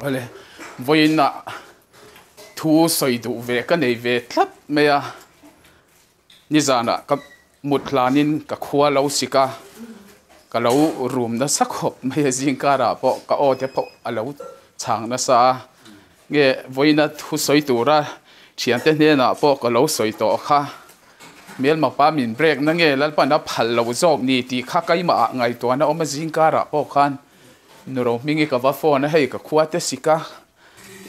Awle, vawiin ah thu sawi duh ve ka nei ve tlat mai a, nizanah ka mut hlanin ka khua lo sik a, ka lo rum nasa khawp mai a zingkarah pawh ka aw te pawh a lo chhang nasa a, nge vawiina thu sawi tura thiante hnenah pawh ka lo sawi tawh kha, hmelma pa min break na nge Lalpan a phal lo zawk ni tih kha keimah ah ngaihtuahna awm a zingkarah pawh khan. Nuro hming hi ka va phone a, hei ka khua te sik a,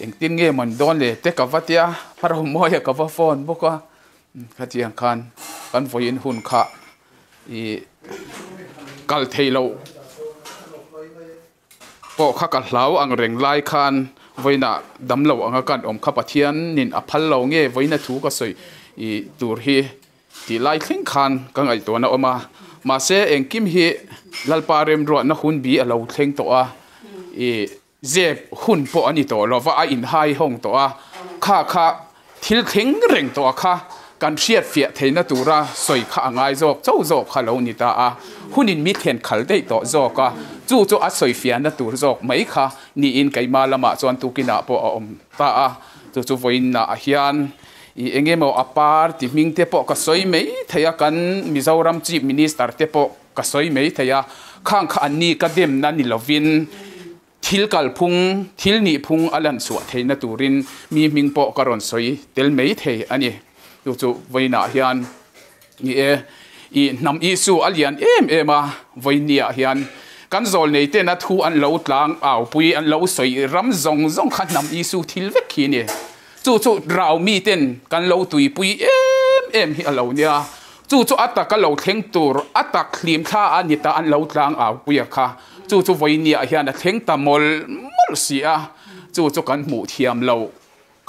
engtin nge mawn dawn le te ka va tia, pharo mawi a ka va phone bawk a, khatiang khan kan vawiin hun kha ih kal thei loh pawh kha ka hlau ang reng lai khan vawiinah dam lo anga kan awm kha Pathianin a phal lo nge vawiina thu ka sawi ih tur hi. Tih lai thleng khan ka ngaihtuahna awm a, mahse engkim hi Lalpa remruatna hun bi a lo thleng tawh a, ih zep hun pawh a ni tawh lo va, a inhai hawng tawh a, kha kha thil thleng reng tawh a kha kan hriat fiah theihna tura sawi kha a ngai zawk cho zawk kha lo ni ta a, hunin mi thlen khal daih tawh zawk a, chu chu a sawi fiahna tur zawk mai kha niin keimah lamah chuan tukinah pawh a awm ta a, chu chu vawiinah hian. I eng emaw a par ti hming te pawh ka sawi mai thei a, kan Mizoram Chief Minister te pawh ka sawi mai thei a, khang kha anni ka demna ni lovin thil kalphung, thil nihphung a lanchhuah theihna turin mi hming pawh ka rawn sawi tel mai thei a ni. Chu chu vawiinah hian ni e, i hnam Isu a lian em em a, vawiinniah hian kan zawlnei tena thu an lo tlang aupui, an lo sawi ram zawng zawng kha hnam Isu thil vek hi a ni. Chu chu rau miten kan lo tuipui em em hi a lo nia. Chu chu a taka lo thleng tur, a tak hlim thla a ni ta an lo tlang au pui a kha. Chu chu vawinia hian a thleng ta mawlh mawlh si a. Chu chu kan hmuh thiam lo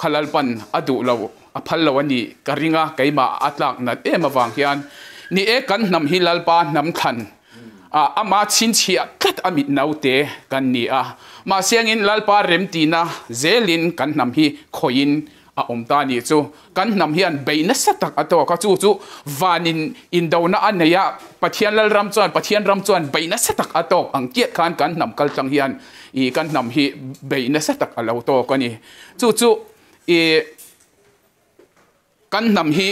kha Lalpan a duh lo, a phal lo a nih ka ring a, keimah a tlak nat em avang hian. Ni e, kan hnam hi Lalpa hnam thlan a, ama chhinchhiah tlat a mit naute kan ni a. Mahse angin Lalpa remtina zelin kan hnam hi khawihin a awm ta nih chu. Kan hnam hian bei nasa tak a tawk a, chu chu vanin indona a nei a, Pathian Lalram chuan Pathian ram chuan bei nasa tak a tawk ang chiah khan kan hnam kaltlang hian ih kan hnam hi bei nasa tak a lo tawk a ni. Chu chu ih kan hnam hi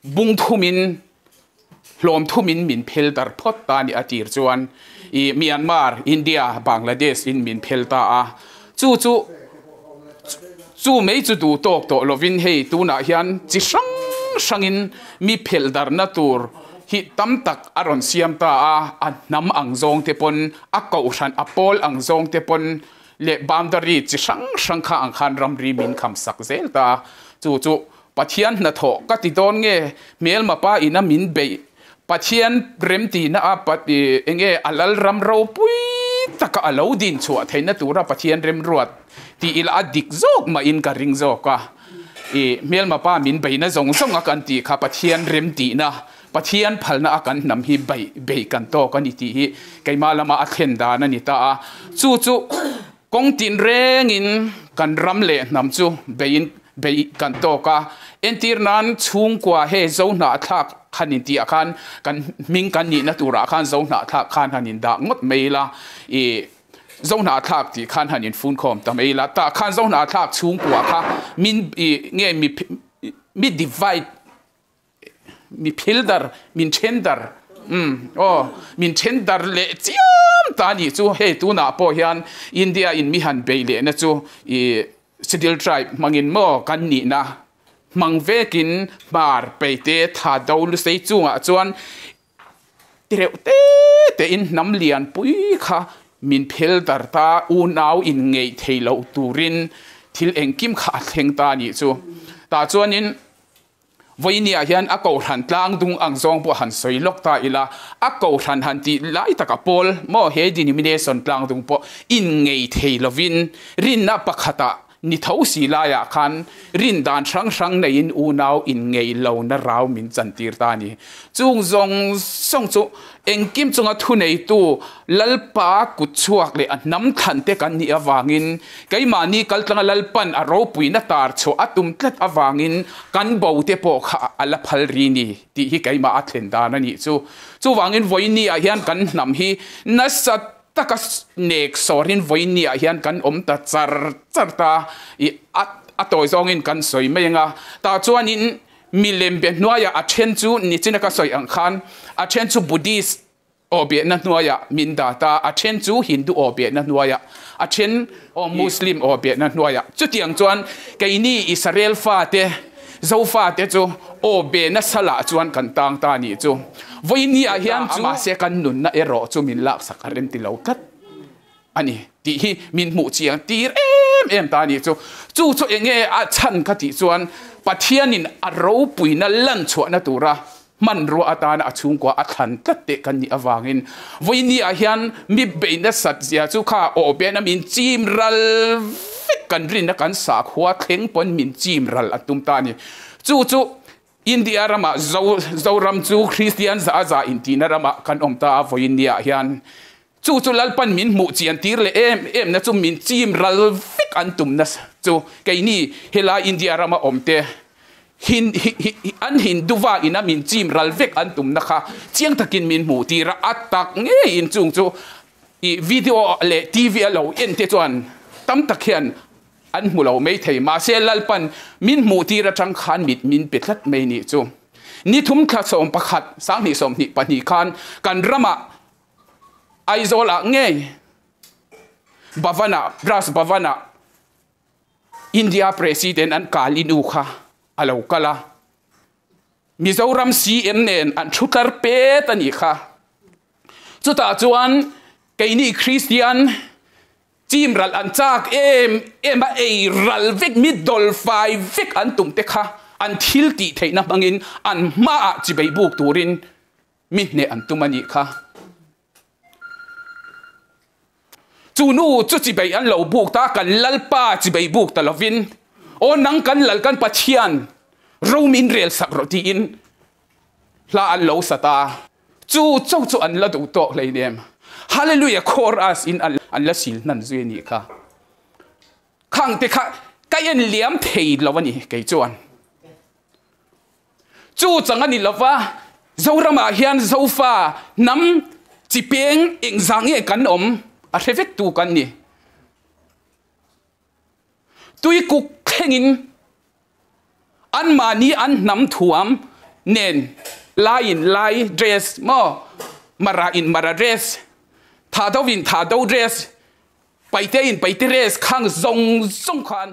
Bung thumin, hlawm thumin min phel dar phawt ta ni a tir chuan i Myanmar, India, Bangladesh in min phel ta a. Chu chu chu mai chu duh tawk tawh lovin hei tunah hian chi hrang hrangin mi phelh darna tur hi tam tak a rawn siam ta a, a hnam ang zawng te pawn, a kohhran a pawl ang zawng te pawn leh boundary chi hrang hrang kha ang khan ramri min kham sak zel ta a. Chu chu Pathian hnathawh ka ti dawn nge hmelma pa ina min beih Pathian remtihna a enge a lalram ropui taka a lo din chhuah theihna tura Pathian remruat tih ila a dik zawk mahin ka ring zawk a. I hmelma pa min beihna zawng zawng a kan tih kha Pathian remtihna, Pathian phalna a kan hnam hi beih beih kan tawk a ni tih hi keimah lama a thlen dan a ni ta a. Chu chu kawng tinrengin kan ram leh hnam chu beihin Beih kan tawk a, entir nan chhungkua he Zohnahthlak han in tih ah khan kan hming kan nihna turah khan Zohnahthlak khan han in dah ngawt mai ila, ih Zohnahthlak tih khan han in fun khawm ta mai ila, tah khan Zohnahthlak chhungkua kha min ih nge mi mi divide Mi phil dar, min then dar, umm aw, min then dar leh chiam ta nih chu hei tunah pawh hian India in mi han bei lehna chu ih Schedule Tribe hmangin maw kan nihna hmang vekin hmar peite tha do lusei chungah chuan tireuh te tein hnam lian pui kha min phel dar ta unau in ngeih thei loh turin thil engkim kha a thleng ta nih chu tah chuanin Vawinia hian a kohhran tlang dung ang zawng pawh han sawi lawk ta ila, a kohhran han tih lai taka pawl maw he denomination tlang dung pawh inngei thei lovin rinna pakhatah ni tho si laiah khan rin dan hrang hrang neiin unau inngei lohna rau min chantir ta a ni. Chung zawng zawng chu engkim chunga thuneitu Lalpa kut chhuak leh a hnam thlan te kan nih avangin keimahni kaltlanga Lalpan a ropuina tar chhuah a tum tlat avangin kan bo te pawh kha a la phal ri ni tih hi keimah a thlen dan a nih chu. Chuvangin vawiini ah hian kan hnam hi nasa. taka nek sawrin vawiinniah hian kan awm ta char char ta i a a tawi zawngin kan sawi mai ang a. Tah chuanin milem be hnuaiah a then chu nichina ka sawi ang khan a then chu Buddhist aw behna hnuaiah min dah ta, a then chu Hindu aw behna hnuaiah, a then aw Muslim aw behna hnuaiah. Chutiang chuan keini Israel fate, Zofate chu aw behna salah chuan kan tang ta a nih chu. Vawiinniah hian chu mahse kan nunna erawh chu min laksak a rem ti lo tlat a ni tih hi min hmuh chiang tir em em ta a nih chu. Chu chu eng nge a chhan ka tih chuan Pathianin a ropuina lan chhuahna tura Hmanrua atana a chhungkua a thlan tlat teh kan nih avangin vawinia hian mi bei nasat zia chu kha aw ben a min chim ral vek kan rinna kan sakhua thleng pawn min chim ral a tum ta a ni. Chu chu India ramah Zo Zoram chu Kristian za a za intihna ramah kan awm ta a vawinia hian chu chu Lalpan min hmuh chian tir leh em em na chu min chim ral vek an tum na chu keini helai India rama awm te Hin, hi, hi, hi, an Hinduva ina min chim ral vek an tumna kha chiang takin min hmuh tir a, a tak ngeiin chung chu i video leh TV a lo en te chuan tam tak hian an hmu lo mai thei. Mahse Lalpan min hmuh tir atang khan mit min pe tlat mai nih chu. Ni thum thla 11, 2022 khan kan ramah Aizawl-ah ngei Bhavan-ah, Raj Bhavan-ah, India President an kal i nu kha a lo kal a, Mizoram CM nen an thu tlar pet a nih kha. Chutah chuan keini Kristian chim ral an chak em em a, ei ral vek, mi dawl fai vek an tum te kha an thil tih theihna hmangin an hmaah chibei buk turin mi hneh an tum a nih kha. Chu nu chu chibei an lo buk ta, kan Lalpa chibei buk ta lovin, Aw nang kan Lal kan Pathian, ro min rel sak rawh tiin hla an lo sa ta. Chu cho chu an la duh tawk hleinem. Hallelujah chorus in an la sil hnan zui a nih kha. Khang te kha ka en liam thei lo a ni kei chuan. Chu chang a ni lova, Zoramah hian Zofa hnam chi peng engzah nge kan awm a hre vek tu kan ni. Tuikuk thlengin anmahni an hnam thuam nen laiin lai dress maw, mara in mara dress, thahdo in thahdo dress, paite in paite dress khang zawng zawng khan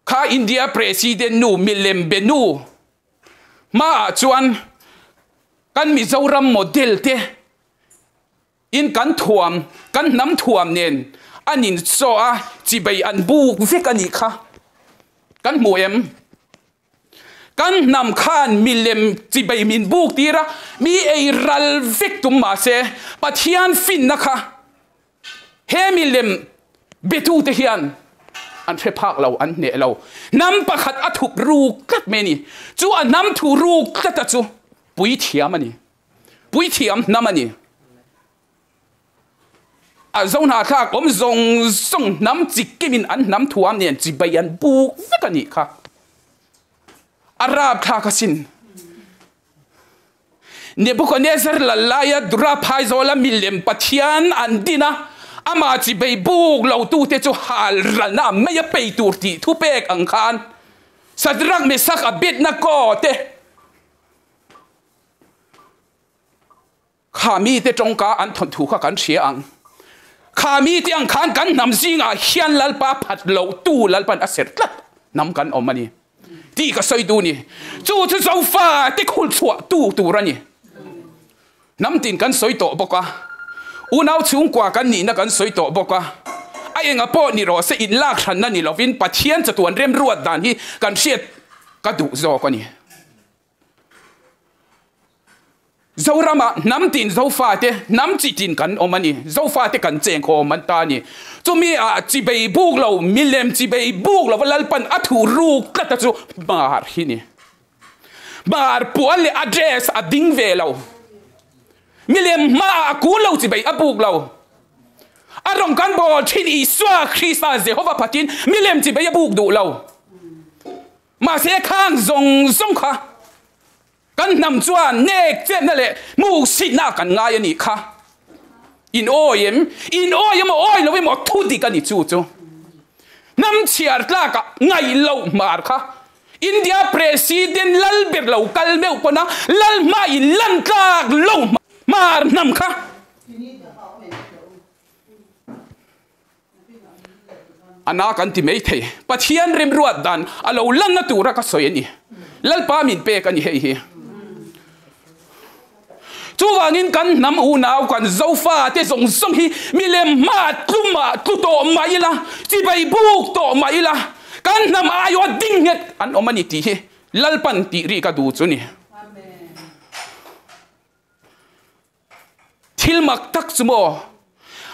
Kha India President nu milem be nu hmaah chuan kan Mizoram model te in kan thuam, kan hnam thuam nen an in chaw a, chibei an buk vek a nih kha. Kan hmu em? Kan hnam khan milem chibei min buk tir a, mi ei ral vek tum mahse Pathian finna kha He milem betute hian an hre phak lo, an hneh lo. Hnam pakhat a thup ruk tlat mai a ni. Chu a hnam thu ruk tlata chu puithiam a ni. Puithiam hnam a ni. A zohnahthlak awm zawng zawng hnam chi kimin an hnam thuam nen chibai an buk vek a nih kha. A rapthlak asin. Nebuchadnezzar lal laia Dura phaizawla milem pathian an din a, amah chibei buk lotute chu hal ralna a mei a pei tur tih thupek ang khan Shadrach, Meshach, Abednego te kha mite tawngka an thawn thu kha kan hria ang. Kha mite ang khan kan hnam zingah hian Lalpa phat lotu Lalpan a serh tlat hnam kan awm a ni. Tih ka sawi duh ni. Chu chu Zofa te khul chhuah tu tur a ni. Hnam tin kan sawi tawh bawk a. Unau chhungkua kan nihna kan sawi tawh bawk a. A enga pawh ni rawh se inlak hranna ni lovin Pathian chatuan remruat dan hi kan hriat ka duh zawk a ni. Zoramah hnam tin Zofate, hnam chi tin kan awm a ni. Zofate kan cheng khawm an ta a ni. Chumi ah chi bei buk lo, milem chi bei buk lova Lalpan a thu ruk tlat a chu Hmar hi ni. Hmar puan leh a dress a ding ve lo. Milem hmaah a kun lo chi bei a buk lo. A rawng kan bawl thin Isua Krista Jehova phatin milem chi bei a buk duh lo. Mahse khang zawng zawng kha kan hnam chuan nek chetna leh hmuhsitna kan ngai a nih kha. In awi em? In awi emaw awi lo emaw thu dik a ni chu chu. Hnam chhiar tlakah ngaih loh hmar kha India President lal ber lo kal meuh pawn a lal hma in lan tlak lo hmar hnam kha. A na kan ti mai thei. Pathian remruat dan a lo lanna tura ka sawi a ni. Lalpa min pek a ni hei hi. Chuvangin kan hnam unau kan Zofa te zawng zawng hi milem hma tlumah tlu tawh mah ila, chibai buk tawh mah ila, kan hnam aiawh a ding nghet an awm a ni tih hi Lalpan tih ri ka duh chu ni. Thil mak tak chu maw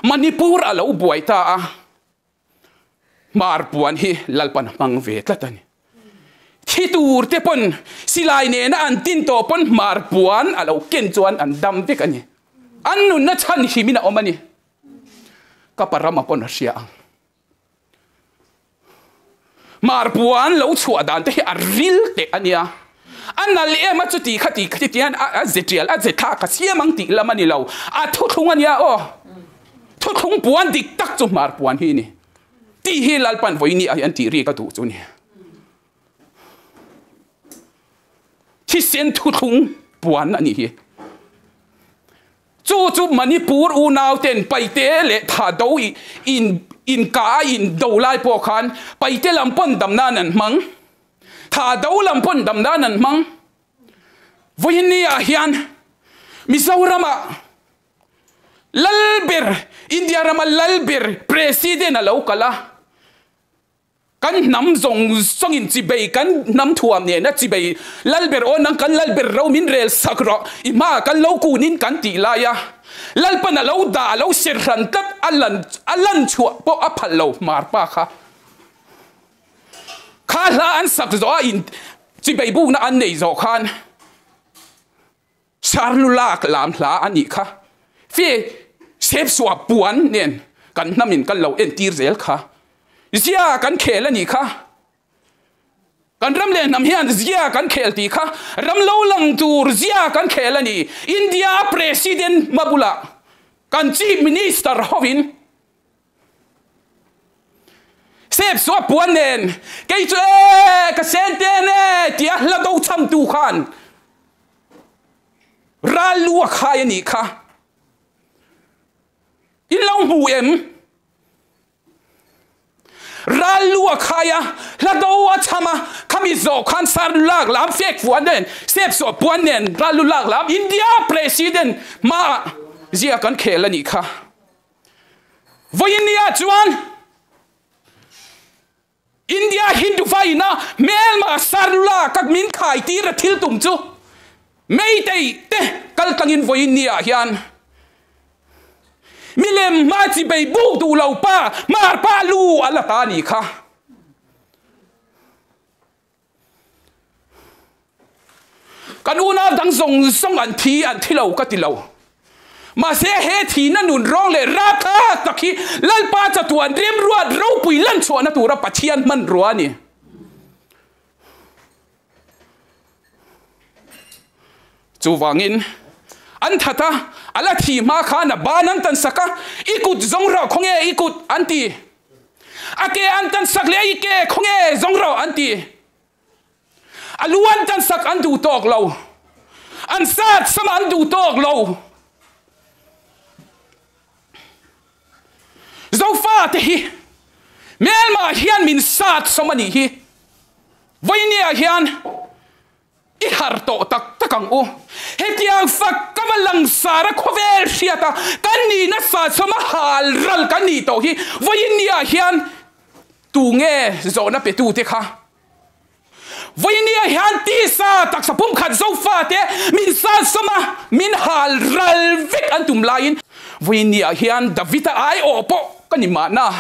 Manipur a lo buai ta a, Hmar puan hi Lalpan a hmang ve tlat a ni. Thi tur te pawn silai nena an tin tawh pawn hmar puan a lo ken chuan an dam vek a ni. An nunna chhan himin a awm a ni. Ka pa rama pawn a hria ang. Hmar puan lo chhuah dan te hi a ril teh a nia. A nal em a chuti kha ti kha ti hian a ze tial a ze thlak a siam ang tih lam a ni lo. A thuthlung a nia aw. Thuthlung puan dik tak chu hmar puan hi a ni. Tih hi Lalpan vawiini ah hian tih ri ka duh chu a ni. Thisen thuthlung puan a nih hi. Chu chu Manipur unau ten Paite leh Thado in inkah a indo lai pawh khan Paite lam pawn dam nan an hmang. Thado lam pawn dam nan an hmang. Vawiini ah hian Mizoramah Lalber, India rama lalber President a lo kal a, kan hnam zawng zawngin chibei kan hnam thuam nena chibei lalber aw nang kan lalber ro min rel sak rawh i hmaah kan lo kunin kan tih lai a, Lalpan a lo dah a lo ser hran tlat a lan a lan chhuah pawh a phal lo hmar pa kha. Kha hla an sak zawh a in chibei bukna an nei zawh khan Sarlu lak lam hla a nih kha. Fi sep suah puan nen kan hnamin kan lo entir zel kha. Zia kan khel a nih kha. Kan ram leh hnam hian zia kan khel tih kha ram lo lang tur zia kan khel a ni. India President hma bulah kan Chief Minister hovin Sep suah puan nen kei chu e ka sen ten e tia hla do cham tu khan ral lu a khai a nih kha. In lo hmu em? Ral lu a khai a, hla do a cham a, khami zawh khan sar lu lak lam fek fuan nen sep suah puan nen ral lu lak lam India President hmaah zia kan khel a nih kha. Vawiin nia chuan India Hindu vaina hmelma sarlula ka min khai tir a thil tum chu Meitei te kal tlangin vawiin nia hian milem hma chi bei buk duh lo pa hmar pa lu a la ta ni kha. Kan unau dang zawng zawng an thi an thi lo ka ti lo. Mahse he thihna nun rawng leh rapthlak tak hi Lalpa chatuan remruat ropui lan chhuahna tura Pathian hmanrua a ni. Chuvangin an that a, a la thi hma khan a ban an tan sak a, I kut zawng rawh khawnge i kut an ti. A ke an tan sak leh i ke khawnge zawng rawh an ti. A lu an tan sak an duh tawk lo. An sat sam an duh tawk lo. Zofa te hi Myanmar hian min sat sawm a nih hi. Vawinia hian I har tawh tak tak ang u. Hetiang fak ka va langsar a khawvel hriat a, kan nih nasa chawm a hal ral kan nih tawh hi vawiin niah hian tu nge zawhna pe tu te kha? Vawiin niah hian tisa taksa pumkhat zofa te min sasawm a, min hal ral vek an tum laiin vawiin niah hian David-a aiawh pawh ka ni mahna.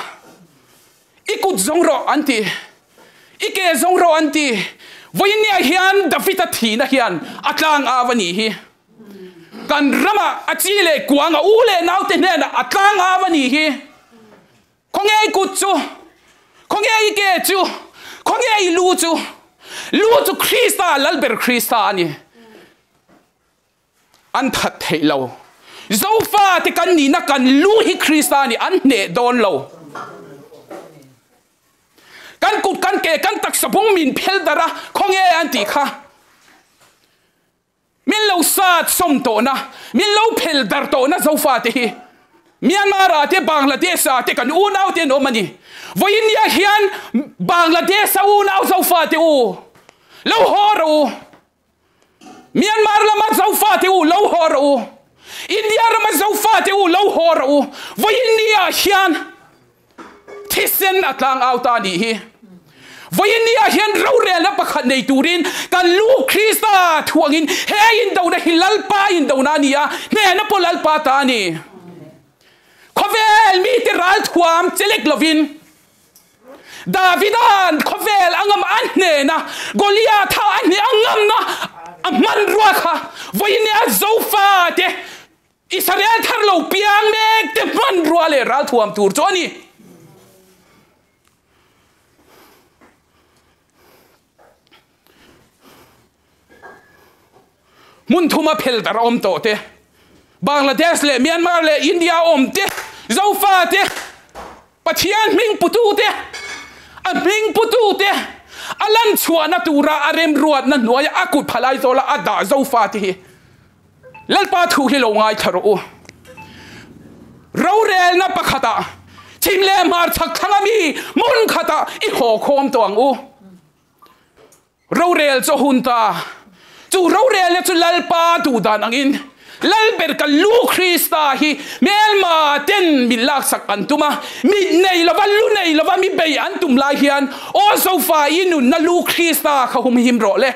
I kut zawng rawh an ti, i ke zawng rawh an ti. Vawinia hian David-a thihna hian a tlang av a nih hi. Kan ramah a chi leh kuang a u leh naute hnenah a tlang av a nih hi. Khawnge i kut chu? Khawnge i ke chu? Khawnge i lu chu? Lu chu Krista, Lalber Krista a ni. An that theih lo. Zofate kan nihna kan lu hi Krista nih an hneh dawn lo. Kan kut kan ke kan taksa bung min phel darh a, khawnge an tih kha. Min lo sat sawm tawhna, min lo phel darh tawhna Zofate hi Myanmar ah te Bangladesh ah te kan unau te an awm a ni. Vawiin nia hian Bangladesh a unau Zofate u lo haw rawh u. Myanmar lama Zofate u lo haw rawh u. India rama Zofate u lo haw rawh u. Vawiin nia hian Thisen a tlang au ta nih hi. Vawinia hian rorelna pakhat nei turin kan lu Krista thuangin he indona hi Lalpa indona a ni a, hnehna pawh Lalpa ta a ni. Khawvel mite ral thuam chelek lovin Davida'n khawvel a ngam a hnena Goliatha a hneh a ngamna a hmanrua kha vawinia Zofate Israel thar lo piang mek te hmanrua leh ralthuam tur chu a ni. Hmun thuma phel dar awm tawh te, Bangladesh leh Myanmar leh India awm te, Zofa te, Pathian hming putu te, a hming putu te, a lan chhuahna tura a remruatna hnuaia a kut phalai zawla a dah Zofa te hi Lalpa thu hi lo ngaithla rawh u. Rorelna pakhatah chhim leh hmarchhak thlanga mi hmun khatah i haw khawm tawh ang u. Rorel chu a hun ta. Chu rorelna chu Lalpa duh dan angin Lalber kan lu Krista hi hmelma ten min laksak an tum a, mit nei lova lu nei lova mi bei an tum lai hian aw Zofa i nunna lu Krista kha humhim rawh le.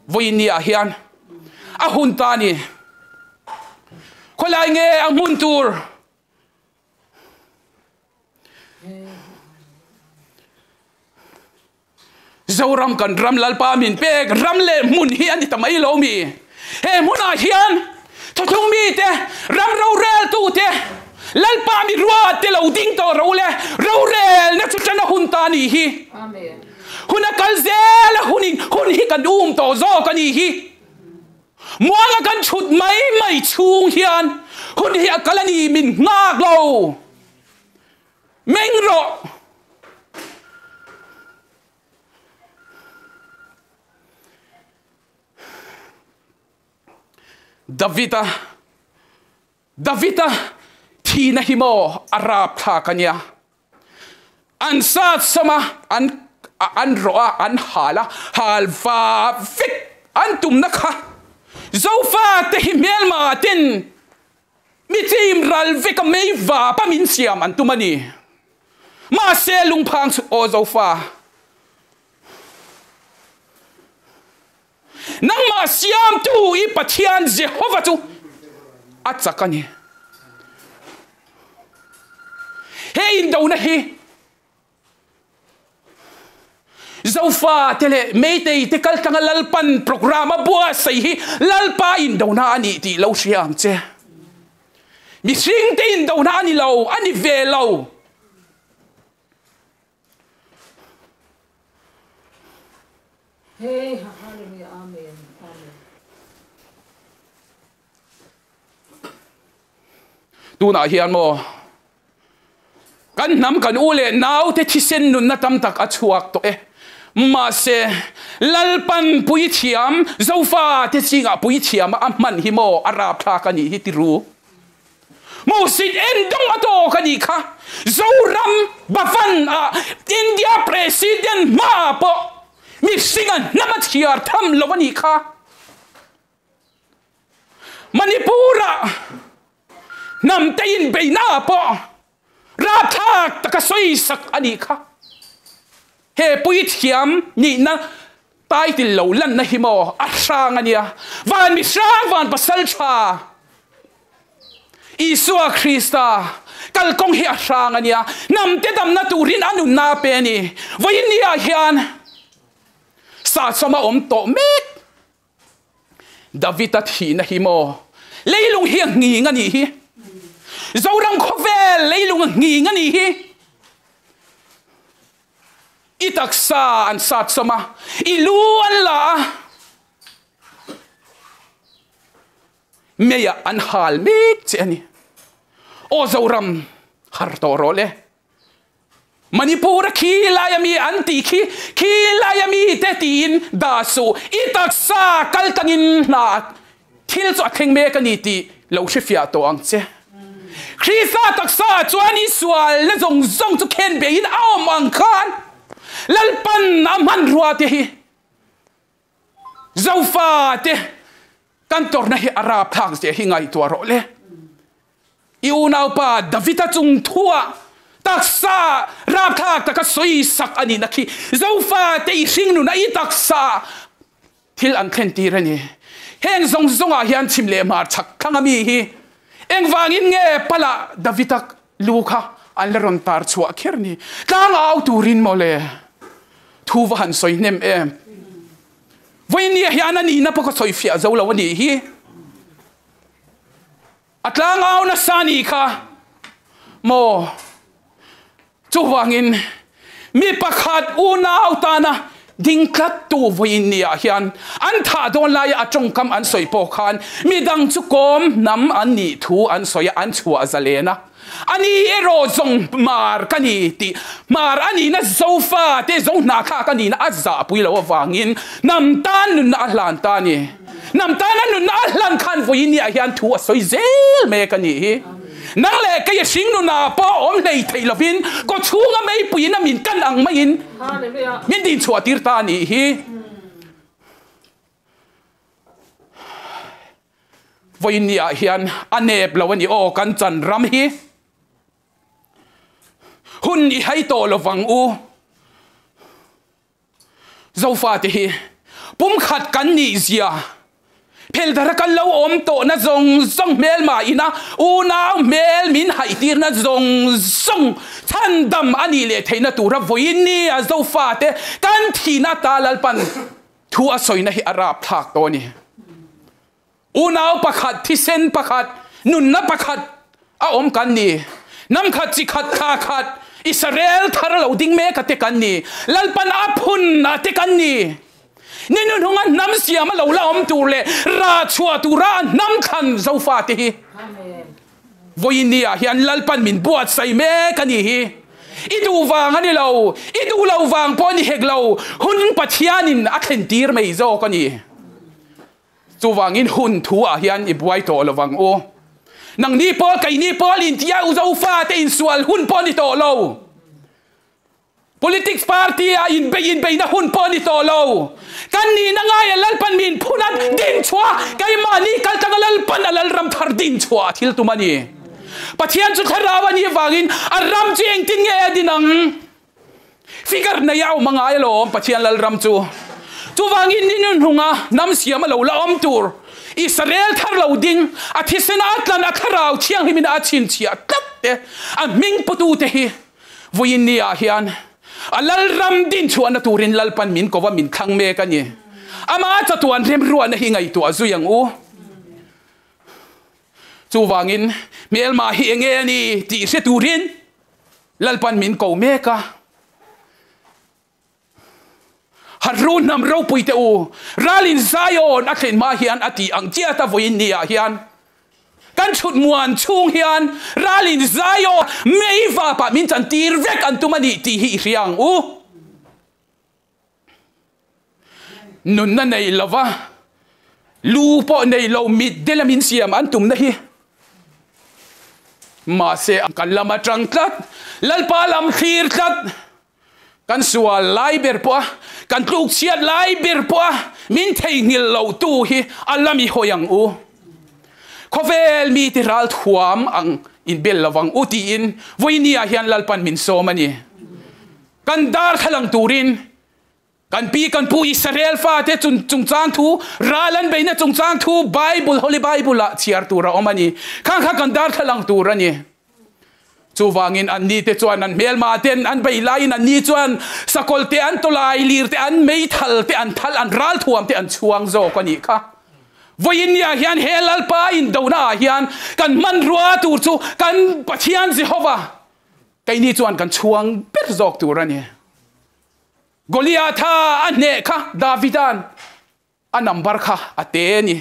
Vawiinniah hian a hun ta ni. Khawilai nge a hmun tur? Zoram kan ram Lalpa min pek ram leh hmun hi a ni ta mai lo mi. He hmunah hian thawthung mite, ram roreltute, Lalpa mi ruat te lo ding tawh ro le rorelna chu tan a hun ta ni hi. Hun a kal zel a hunin hun hi kan um tawh zawk a ni hi. Muanga kan chhut mai mai chhung hian hun hi a kal a ni min nghak lo. Meng rawh. David-a David-a thihna hi maw a rap thlak a nia. An sat sawm a, an an rawh a, an hal a, hal va vek an tumna kha. Zofate hi hmelma ten mi chim ral vek a mei vap a min siam an tum a ni. Mahse lungphang chu aw Zofa. Nangmah Siamtu i Pathian Jehova chu a chak a ni. He indona hi Zofa te leh Meitei te kaltlanga Lalpan program a buatsaih hi Lalpa indona a nih tih lo hria ang che. Mihring te indona a ni lo, a ni ve lo. Hey hallelujah amen amen. Tunah hian maw kan hnam kan u leh naute thisen nunna tam tak a chhuak tawh e. Mahse Lalpan puithiam Zofa te zingah puithiam a hman hi maw a rapthlak a nih hi tiru. Hmuhsit en dawng a tawk a nih kha. Zoram Bhavan ah India President hma ah pawh mihring a hnam a chhiar tham lo a nih kha. Manipur ah hnam te inbeihna ah pawh rapthlak taka sawisak a nih kha. He puithiam nihna title lo lanna hi maw a hrang a nia. Van mi hrang van pasal tha Isua Krista kalkawng hi a hrang a nia. Hnamte damna turin a nunna a pe a ni. Vawiin ni ah hian sahsawm a awm tawh mek. David-a thihna hi maw leilung hi a nghing a nih hi. Zoram khawvel leilung a nghing a nih hi. I taksa an sat sawm a, i lu an la a. Meiah an hal mek che a ni. Aw Zoram, har tawh rawh le. Manipur a khi laia mi an tih khi, khi laia mi te tiin dah suh, i taksa kal tangin hna thil chu a thleng mek a ni tih lo hrefiah tawh ang che. Krista taksa ah chuan i sualna zawng zawng chu khen beiin a awm ang khan Lalpan a hmanrua te hi Zofa te kan tawrhna hi a rapthlak zia hi ngaihtuah rawh le. I unaupa Davida chung thuah taksa rapthlak taka sawi sak a nihna khi Zofa te i hringnuna i taksa thil an thlen tir a ni. Heng zawng zawngah hian chhim leh hmar chhak thlang a mi hi engvangin nge pala Davida lu kha an la rawn tar chhuah kher ni? Tlang au turin mawle thu va han sawi hnem em? Vawinia hian a nihna pawh ka sawi fiah zo lo a nih hi. A tlang au nasa nih kha maw? Chuvangin mi pakhat unau tana ding tlattu vawiin niah hian an thah dawn laia a tawngkam an sawi pawh khan midang chu kawm hnam an nih thu an sawi a, an chhuah zalen a. A ni erawh zawng hmar ka ni tih hmar a nihna Zofa te zo hnathlak a nihna a zahpui loh avangin hnam tan nunna a hlan ta a ni. Hnam tana nunna a hlan khan vawiin niah hian thu a sawi zel mek a nih hi. Nang leh kei a hring nunah pawh awm hlei theih lovin kaw chhunga meipuiin a min kan ang maiin min dinchhuah tir ta a nih hi. Vawiin niah hian a nep lo a ni aw kan chan ram hi. Hun i hai tawh lovang u. Zofate hi pumkhat kan nih zia pheldara kan lo awm tawhna zawng zawng hmelma ina unau hmel min haihtirna zawng zawng chhandam a nih leh theihna tura vawiin nia Zofate kan thihna ta Lalpan thu a sawina hi a rapthlak tawh a ni. Unau pakhat, thisen pakhat, nunna pakhat a awm kan ni. Hnam khat, chi khat, thla khat, Israel thar lo ding mek a te kan ni. Lalpan a phun a te kan ni. Ni nuhnunga hnam siam a lo la awm tur leh rah chhuah tura a hnam thlan Zofa te hi vawiin ni ah hian Lalpan min buatsaih mek a ni hi. I duh vang a ni lo, i duh lo vang pawh a ni hek lo, hun Pathianin a thlen tir mai zawk a ni. Chuvangin hun thu ah hian i buai tawh lo vang u. Nangni pawl, keini pawl intia u Zofa te insual hun pawh ni tawh lo. Politics party ah inbei inbeina hun pawh ni tawh lo. Kan nihna ngaia Lalpan min phun a din chhuah, keimahni kal tanga Lalpan a Lalram thar din chhuah a thil tum a ni. Pathian chu thlarau a nih avangin a ram chu engtin nge a din ang? Figure nei a awm a ngai alawm Pathian Lalram chu. Chuvangin ni nunhlunga hnam siam a lo la awm tur Israel thar lo ding, a thisen a tlan, a thlarau thianghlimin a chhinchhiah tlat te, a hming putu te hi vawiin ni ah hian a Lalram din chhuahna turin Lalpan min ko va min thlang mek a ni. Ama chatuan remruahna hi ngaihtuah zui ang u. Chuvangin hmelma hi enge a ni tih hre turin Lalpan min ko mek a. Harru hnam ropui te u, ralin Zion a thlen hma hian a tih ang chiat a vawiin ni ah hian kan chhut muan chhung hian ralin Zion mei vapah min chan tir vek an tum a nih tih hi i hria ang u. Nunna nei lova lu pawh nei lo mit dela min siam an tumna hi mahse kan lam atang tlat, Lalpa lam thlir tlat, kan sual lai ber pawh a, kan tluk chhiat lai ber pawh a min theihnghilh lo tu hi a lam i hawi ang u. Khawvel mite ral thuam ang inbel lovang u tiin vawinia hian Lalpan min sawm a ni. Kan dar thlalang turin kan pi kan pu Israel fate chun chungchang thu ral an beihna chungchang thu Bible Holy Bible ah chhiar tur a awm a ni. Khang kha kan dar thlalang tur a ni. Chuvangin an ni te chuan an hmelma ten an bei laiin an ni chuan sakawlh te an tawlai lir te an meithal te an thal an ral thuam te an chhuang zawk a nih kha. Vawiin niah hian he Lalpa indona ah hian kan hmanrua tur chu kan Pathian Jehovah Keini chuan kan chhuang ber zawk tur a ni. Goliatha a hneh kha Davida'n a number kha a te a ni.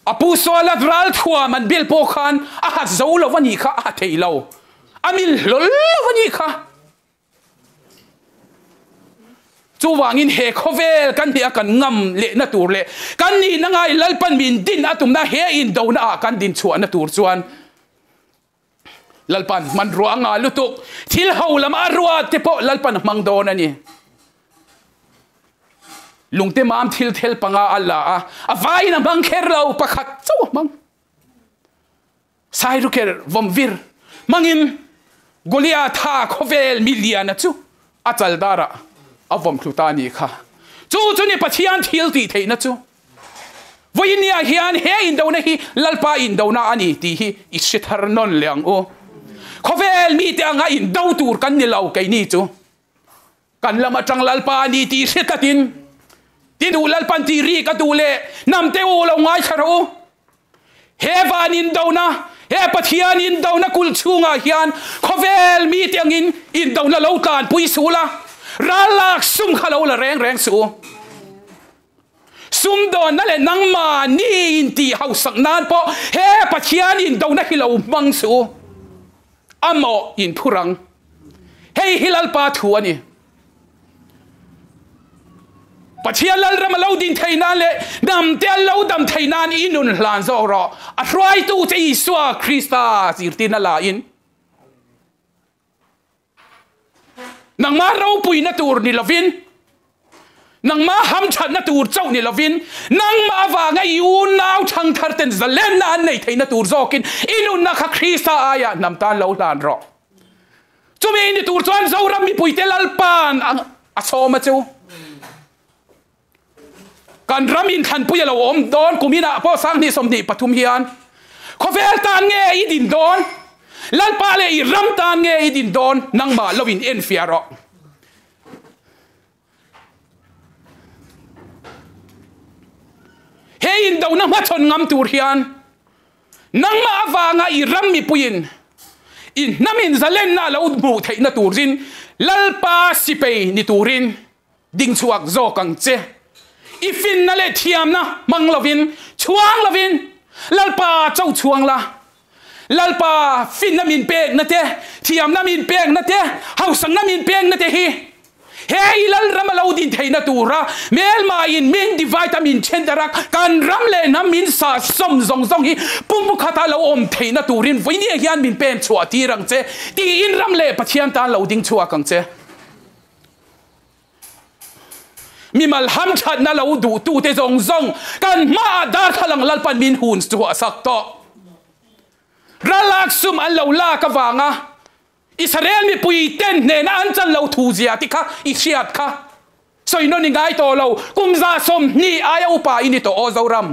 A pu Suala ral thuam an bel pawh khan a ha zo lo a nih kha, a ha thei lo. A mil hlawl lo a nih kha. Chuvangin he khawvel kan hnih a kan ngam lehna tur leh kan nihna ngai Lalpan min din a tumna he indona ah kan din chhuahna tur chuan Lalpan hmanrua a ngah lutuk. Thil ho lam a rua te pawh Lalpan a hmang dawn a ni. Lungte mam thil thel panga a la a, a vaiin a hmang kher lo, pakhat chauh a hmang. Sairuker vawmvir hmangin Goliatha khawvel miliana chu a chal darah a vawm thlu ta a nih kha. Chu chu ni Pathian thil tih theihna chu. Vawinia hian he indona hi Lalpa indona a ni tih hi i hre thar nawn leh ang u. Khawvel mite anga indo tur kan ni lo keini chu. Kan lam atang Lalpa a ni tih hre tlatin ti duh Lalpan tih ri ka duh leh hnamte u lo ngaithla rawh u. He van indona, he Pathian indona kulh chhungah hian khawvel mite angin indona lo tlanpui suh ula, ral lak sum kha lo la reng reng suh u. Sumdawnna leh nangmahni intih hausak nan pawh he Pathian indona hi lo hmang suh u. A mawh inphur ang. Hei hi Lalpa thu a ni. Pathian Lalram a lo din thei nan leh hnamte an lo dam thei nan i nun hlan zawk rawh. A hruaitu che Isua Krista zirtirna la in. Nangmah ropuina tur ni lovin, nangmah hamthatna tur chauh ni lovin, nangmah avanga i unau thangthar ten zalenna an nei theihna tur zawkin i nunna kha Krista aiah hnam tan lo hlan rawh. Chumi ni tur chuan Zoram mipuite Lalpa'n a sawm a chu. Kan ram inthlanpui a lo awm dawn kum inah pawh 2023 hian khawvel tan nge i din dawn? Lalpa leh i ram tan nge i din dawn? Nangmah lo in enfiah rawh. He indona hmachhawn ngam tur hian nangmah avanga i ram mipuiin i hnamin zalenna a lo hmuh theihna turin Lalpa sipei ni turin Ding chhuak zawk ang che. I finna leh thiamna hmang lovin, chhuang lovin, Lalpa cho chhuang la. Lalpa finna min pekna te, thiamna min pekna te, hausakna min pekna te hi he i Lalram a lo din theihna tura hmelmain min divide a min then darh a, kan ram leh hnam min sah sawm zawng zawng hi pumkhata lo awm theihna turin vawinia hian min pen chhuah tir ang che tiin ram leh Pathian tan lo ding chhuak ang che. Mimal hamthatna lo duhtute zawng zawng kan hmaah darthlalang Lalpan min hun chhuah sak tawh. Ralak sum an lo lak avanga Israel mipui ten hnena an chan lo thu zia te kha i hriat kha sawi nawn i ngai tawh lo. Kum 20 aia upa i ni tawh aw Zoram.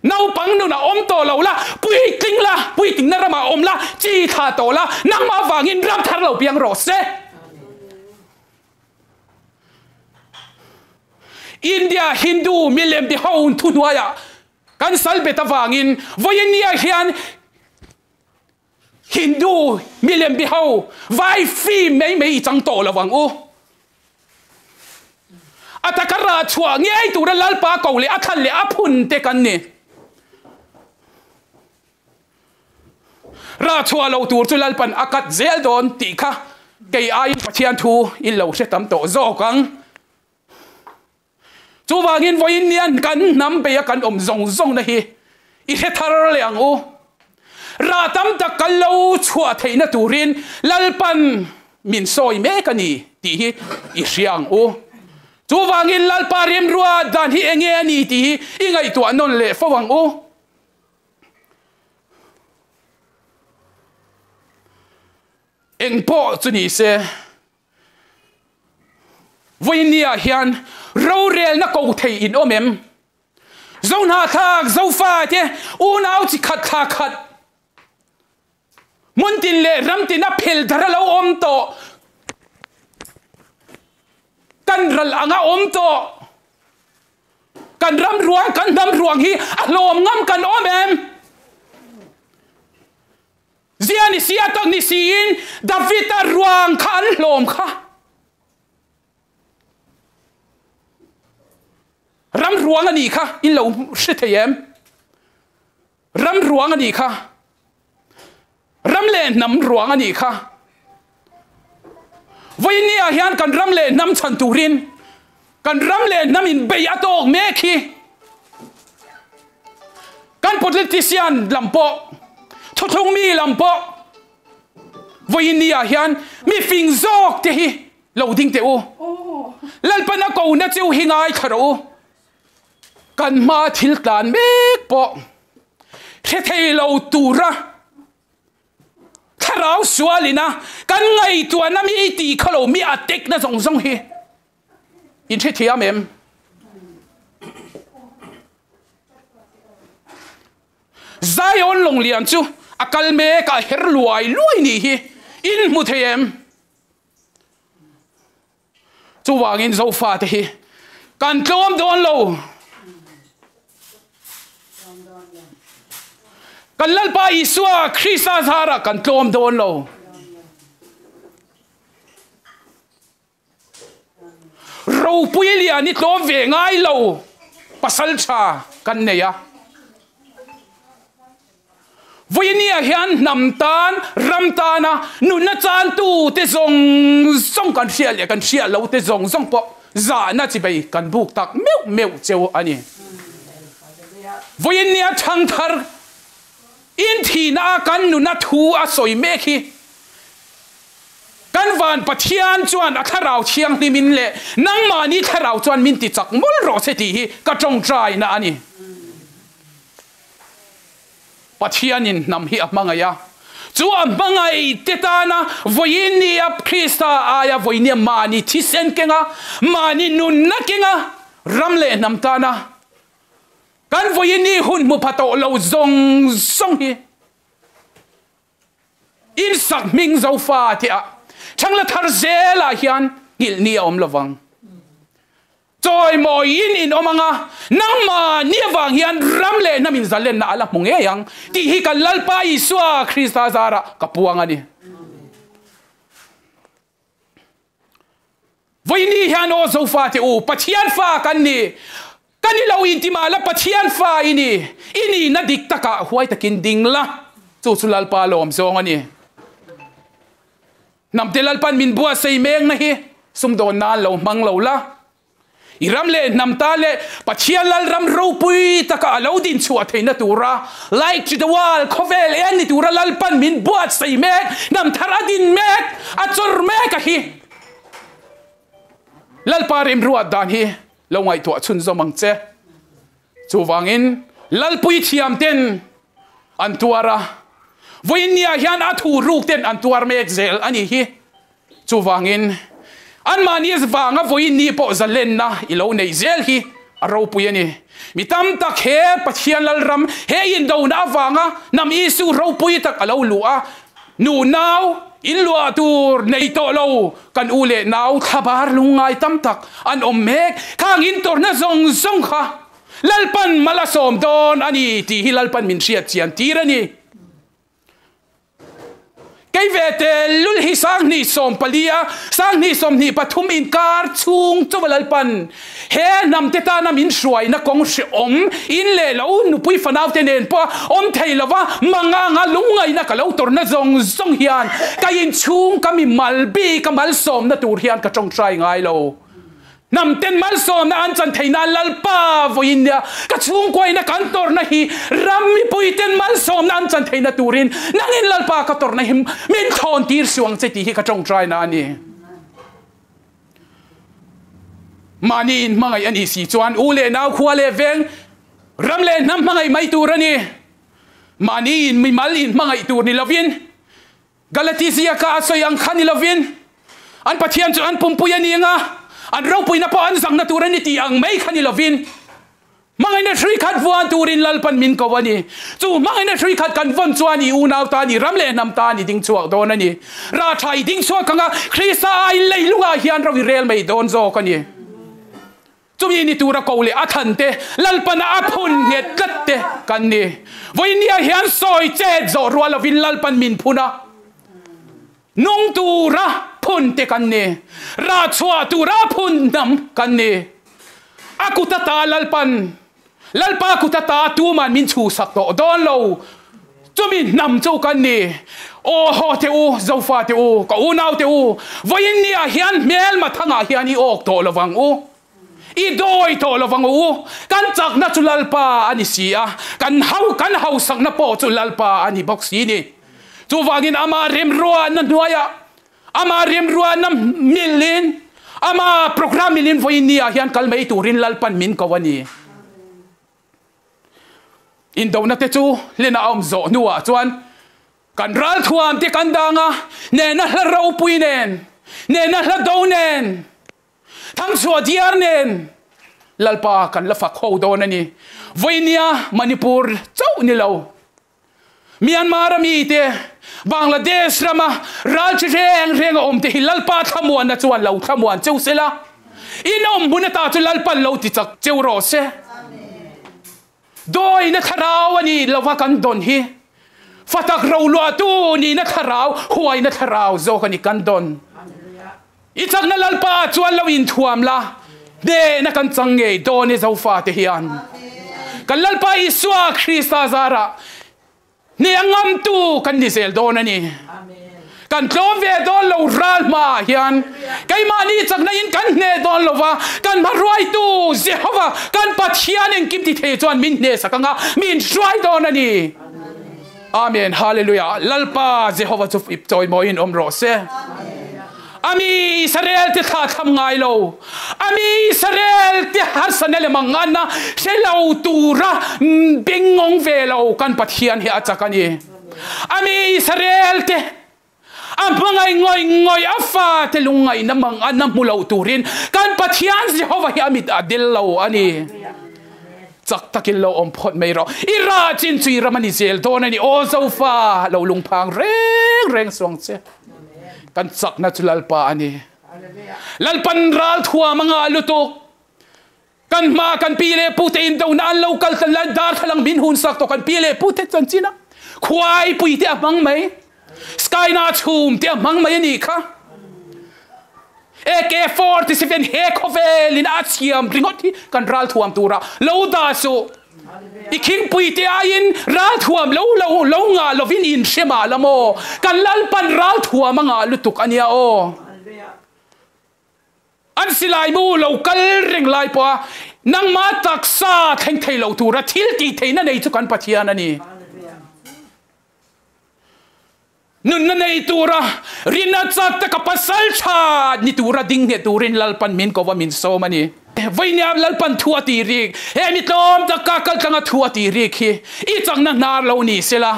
Naupang nunah awm tawh lo la, puitling la, puitlingna ramah awm la, chi thla tawh la, nangmah avangin ram thar lo piang rawh se. India Hindu milem ti ho thuhnuaiah kan sal bet avangin vawiin hian Hindu milem bi ho vai fim mai mai i chang tawh lo ang u. A taka rah chhuah ngei tura Lalpa ko leh a thlan leh a phun te kan ni. Rah chhuah lo tur chu Lalpan a kat zel dawn tih kha kei aiin Pathian thu in lo hre tam tawh zawk ang. Chuvangin vawiin nian kan hnam beia kan awm zawng zawngna hi i hre thar leh ang u. Rah tam tak kan lo chhuah theihna turin Lalpan min sawi mek a ni tih hi i hria ang u. Chuvangin Lalpa remrua dan hi enge a ni tih hi i ngaihtuah nawn leh fo ang u. Engpawh chu ni se. Vawinia hian rorelna ko thei in awm em? Zohnahthlak, Zofa te unau chi khat thla khat hmun tin leh ram tin a phel dar a lo awm tawh, kan ral anga awm tawh, kan ram ruang, kan hnam ruang hi a hlawm ngam kan awm em? Zia ni si a tak ni siin David-a ruang kha an hlawm kha. Ram ruang a nih kha in lo hre thei em? Ram ruang a nih kha. Ram leh hnam ruang a nih kha. Vawinia hian kan ram leh hnam chhan turin kan ram leh hnam in bei a tawk mek hi. Kan politician lam pawh, thuthlung mi lam pawh vawinia hian mi fing zawk te hi lo ding teh u. Lalpan a ko na chu hi ngai thla rawh u. Kan hma thil tlan mek pawh hre thei lo tura thlarau sualina kan ngaihtuahna mi i tih kha lo mi a tekna zawng zawng hi in hre thiam em? Zion Lawnglian chu a kal mek a her luai luai nih hi in hmu thei em? Chuvangin Zofate hi kan tlawm dawn lo. Kan Lalpa Isua Krista zarah kan tlawm dawn lo. Ropui lian i tlawm ve ngai lo pasal tha kan nei a. Vawinia hian hnam tan, ram tana nunna chantu te zawng zawng kan hriat leh kan hriat lo te zawng zawng pawh zahna chibei kan buk tak meuh meuh cheu a ni. Vawinia thangthar inthihna a kan nuna thu a sawi mek hi kan van Pathian chuan a thlarau thianghlimin leh nangmahni thlarau chuan min ti chak mawlh rawh se tih hi ka tawngtaina a ni. Pathianin hnam hi a hmangaih a, chu a hmangaih te tana vawiin nia Krista aia vawinia mahni thisen kenga, mahni nunna kenga ram leh hnam tana kan vawiin ni hun hmu pha tawh lo zawng zawng hi Insak hming Zofa te ah Thangla thar zelah hian nghilh ni a awm lovang. Chawimawiin in awm ang a, nangmah ni avang hian ram leh hnam in zalenna a la hmu ngei ang tih hi kan Lalpa Isua Krista zarah ka puang a ni. Vawiini hian aw Zofa te u, Pathian fa kan ni, kan i lo inti mah la Pathian fa i ni, i nihna dik takah huai takin ding la, chu chu Lalpa lawm zawng a ni. Hnamte Lalpan min buatsaih mekna hi sumdawn nan lo hmang lo la. I ram leh hnam ta leh Pathian Lalram ropui taka a lo din chhuah theihna tura Light to the World khawvel en ni tura Lalpan min buatsaih mek, hnam thar a din mek, a chawr mek a hi. Lalpa remruat dan hi lo ngaihtuah chhunzawm ang che. Chuvangin Lalpui thiam ten an tuar a, vawiinniah hian a thu ruk ten an tuar mek zel a nih hi. Chuvangin anmahni vanga vawiinni pawh zalenna i lo neih zel hi a ropui a ni. Mi tam tak he Pathian Lalram he indona avanga hnam Isu ropui tak a lo luh a, nu nau in luah tur nei tawh lo kan u leh nau thlabar lungngai tam tak an awm mek. Khang intawrhna zawng zawng kha Lalpan mal a sawm dawn a ni tih hi Lalpan min hriat chian tir a ni. Kei ve te lul hi 2014 a 2023 inkar chhung chaw Lalpan he hnam te tana min hruaina kawng hreawm in leh lo nupui fanau te nen pawh awm thei lova manganga lungngaihna ka lo tawrhna zawng zawng hian ka inchhung ka mi mal bik a malsawmna tur hian ka tawngtai ngai lo. Hnam ten malsawmna an chan theih nan Lalpa vawiin nia ka chhungkuaina kan tawrhna hi ram mipui ten malsawmna an chan theihna turin nangin Lalpa ka tawrhna hi min thawn tir suh ang che tih hi ka tawngtaina a ni. Mahni in hmangaih a nih si chuan u leh nau khua leh veng ram leh hnam hmangaih mai tur a ni. Mahni in mimal in hmangaih tur ni lovin Galati ziaka a sawi ang kha ni lovin, an Pathian chu an pumpui a ni ang a, an ropuina pawh an zakna tur a ni tih ang mai kha ni lovin, hmangaihna hrui khat vuan turin Lalpan min ko a ni. Chu hmangaihna hrui khat kan vawn chuan i unau tan, i ram leh hnam tan i ding chhuak dawn a ni. Rah tha i ding chhuak ang a, Krista aiin leilungah hian ro i rel mai dawn zawk a ni. Chumi ni tura ko leh a than te, Lalpana a phun nghet tlat te kan ni. Vawinia hian sawi chet zawh rual lovin Lalpan min phun a, nung tura phun te kan ni, rah chhuah tura phun hnam kan ni. A kut ata Lalpan Lalpa kut ata tuman min chhuhsak tawh dawn lo. Chumi hnam chu kan ni. Aw haw teh u, Zofa teh u, ka unau teh u, vawiin niah hian hmelma thangah hian i awk tawh lo vang u. I dawi tawh lo vang u. Kan chakna chu Lalpa a ni si a, kan hau kan hausakna pawh chu Lalpa a ni bawk si ni. Chuvangin ama remruahna hnuaiah, ama remruahna milin, ama programme milin vawiin niah hian kal mai turin Lalpan min ko a ni. Indona te chu hlena a awm zawh hnuah chuan kan ralthuam te kan dang a, nena hla ropui nen, nena hla do nen, Thangchhuah diar nen Lalpa kan la fak ho dawn a ni. Vawinia Manipur chauh ni lo, Myanmar a mite, Bangladesh rama ral chi reng reng a awm te hi Lalpa thlamuanna chuan lo thlamuan cheu se la, in awm hmun ata chu Lalpan lo ti chak cheu rawh se. Dawina thlarau a ni lova kan dawn hi fatak roluahtu nihna thlarau, huaina thlarau zawk a ni kan dawn. I chakna Lalpa chuan lo inthuam la, hnehna kan chang ngei dawn e Zofate hian. Kan Lalpa Isua Krista zarah Hneh a ngamtu kan ni zel dawn a ni. Kan tlawm ve dawn lo ral hmaah hian keimahni chakna in kan hneh dawn lo va, kan hmahruaitu Jehova kan Pathian engkim ti thei chuan min hnehsak anga min hruai dawn a ni. Amen. Hallelujah. Lalpa Jehova chu ip chawimawiin awm rawh se. A mi Israel te thla thlam ngai lo, a mi Israel te harsatna leh manganna hre lo tura bengngawng ve lo kan Pathian hi a chak a ni. A mi Israel te a hmangaih ngawih ngawih a fate lungngaihna manganna hmu lo turin kan Pathian Jehova hi a mit a del lo a ni. Chak takin lo awm phawt mai rawh. I rah chin chu i ram a ni zel dawn a ni. Aw Zofa, lo lungphang reng reng suang che. Kan chakna chu Lalpa a ni. Lalpan ral thuam a ngah lutuk. Kan hma kan pi leh pu te in dona an lo kal tlan lai darthlalang min hun sak tawh kan pi leh pu te chanchin a khuai pui te a hmang mai. Sky na chhum te a hmang mai a nih kha. AK-47 he khawvel in a thiam ringawt hi kan ral thuam tura lo dah suh. I khingpui te aiin ralthuam lo lo lo ngah lovin in hre mah la maw? Kan Lalpan ralthuam a ngah lutuk a nia aw. An silai mu lo kal reng lai pawha nangmah taksa thleng thei lo tura thil tih theihna nei chu kan Pathian a ni. Nunna nei tura rinna chak taka pasal tha ni tura ding hneh turin Lalpan min ko va min sawm a ni. Vawinia Lalpan thu a tih rik, he mi tlawm taka kal tlanga thu a tih rik hi i chakna hnar lo ni sela.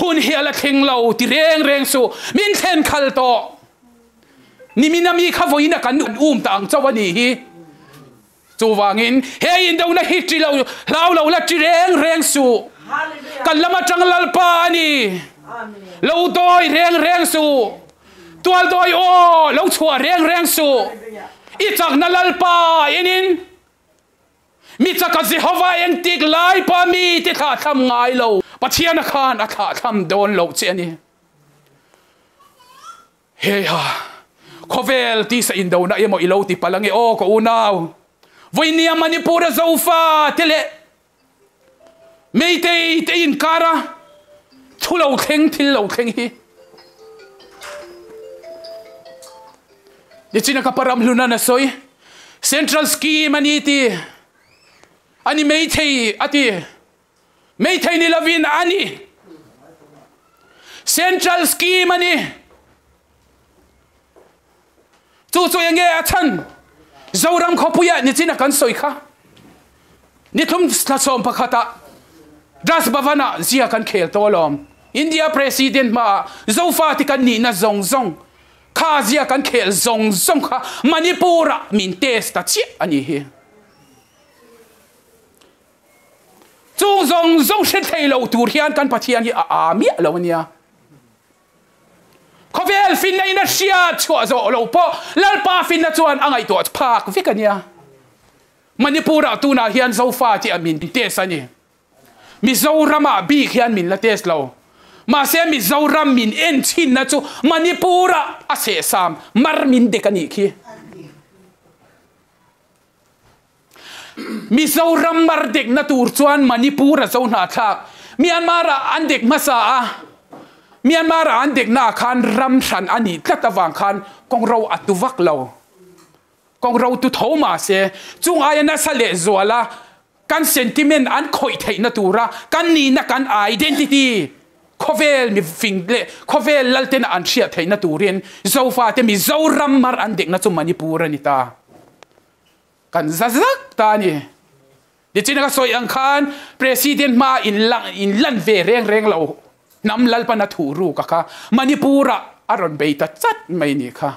Hun hi a la thleng lo ti reng reng suh, min thlen khal tawh. Nimina mi kha vawiina kan um ta ang chauh a nih hi. Chuvangin, he indona hi ṭi lo, hlau lo la ṭi reng reng suh. Kan lam aṭang Lalpa a ni. Lo dawi reng reng suh. Tual dawi aw, lo chhuah reng reng suh. I chakna Lalpa inin mi chaka Jehova engtik lai pawh mite thlahthlam ngai lo. Pathiana khan a thlahthlam dawn loh che a ni. Heiha, khawvel tisa indona emaw i lo ti palh ange aw ka unau. Vawinia Manipur a Zofa te leh Meitei te inkara thu lo thleng thil lo thleng hi nichina ka param hluna na sawi Central Scheme ani ti ani Meitei ati Meithei ni lovin a ni. Central scheme a ni. Chu chu enge a chhan? Zoram khawpuia nichin a kan sawi kha. Nithum thla sawm pakhata Raj Bhavan-ah zia kan khel tawh alawm. India President hmaah Zofa ti kan nihna zawng zawng kha zia kan khel zawng zawng kha Manipur-ah min test ta chiah a ni hi. Chung zawng zawng hre thei lo tur hian kan Pathian hi a aa miah lo a nia. Khawvel finna in a hriat chhuah zawh lo pawh Lalpa finna chuan a ngaihtuah phak vek a nia. Manipur-ah tunah hian Zofa tih a min test a ni. Mizoram-ah bik hian min la test lo. Mahse Mizoram min en chhinna chu Manipur-ah a sehsam mar min dek a nih khi. Mizoram mar dekna tur chuan Manipur a zo hnahthlak Myanmar ah an dek hmasa a, Myanmar ah an dekna ah khan ram hran a nih tlat avang khan kawngro a tu vak lo. Kawngro tu tho mahse chung aia nasa leh zuala kan sentiment an khawih theihna tura kan nihna kan identity khawvel mi fing leh khawvel laltena an hriat theihna turin Zofate Mizoram mar an dekna chu Manipur a ni ta. Kan za zak ta a ni. Nichin ka sawi ang khan President hma in lang in lan ve reng reng lo hnam lalpana thu ruk a kha Manipur ah a rawn bei ta chat mai ni kha.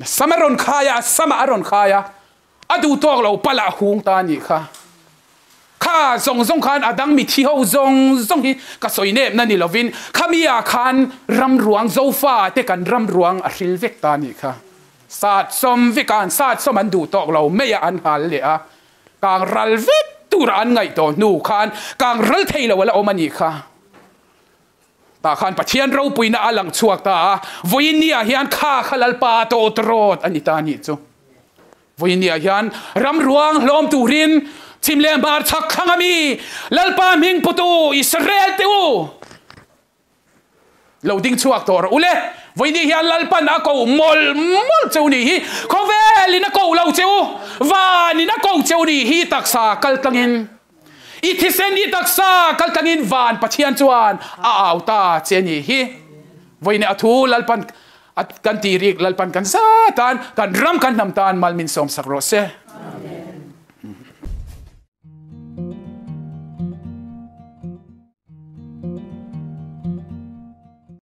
Sam a rawn khai a, sama a rawn khai a, a duh tawk lo pal ah a hung ta a nih kha. Kha zawng zawng khan a dang mithi ho zawng zawng hi ka sawi nep na ni lovin khami ah khan ram ruang Zofa te kan ram ruang a hril vek ta a nih kha. Sat sawm vek a, an sat sawm an duh tawk lo mai a an hal leh a, kang ral vek tur a an ngaih tawh hnu khan kang ral thei lo a la awm a nih kha. Tah khan Pathian ropuina a lang chhuak ta a, vawiinniah hian kha kha Lalpa tawt rawt a ni ta a nih chu. Vawiinniah hian ram ruang hlawm turin chhim leh hmar chhak thlang a mi Lalpa hming putu Israel te u lo ding chhuak tawh rawh u le. Vawiinni hian Lalpan a ko mawlh mawlh che u nih hi, khawvelin a ko lo che u, vanin a ko che u nih hi taksa kal tlangin. I thisen i taksa kal tlangin van Pathian chuan a au ta che ni hi. Vawiin a thu Lalpan kan ti rik Lalpan kan za tan kan ram kan hnam tan mal min sawm sak rawh se.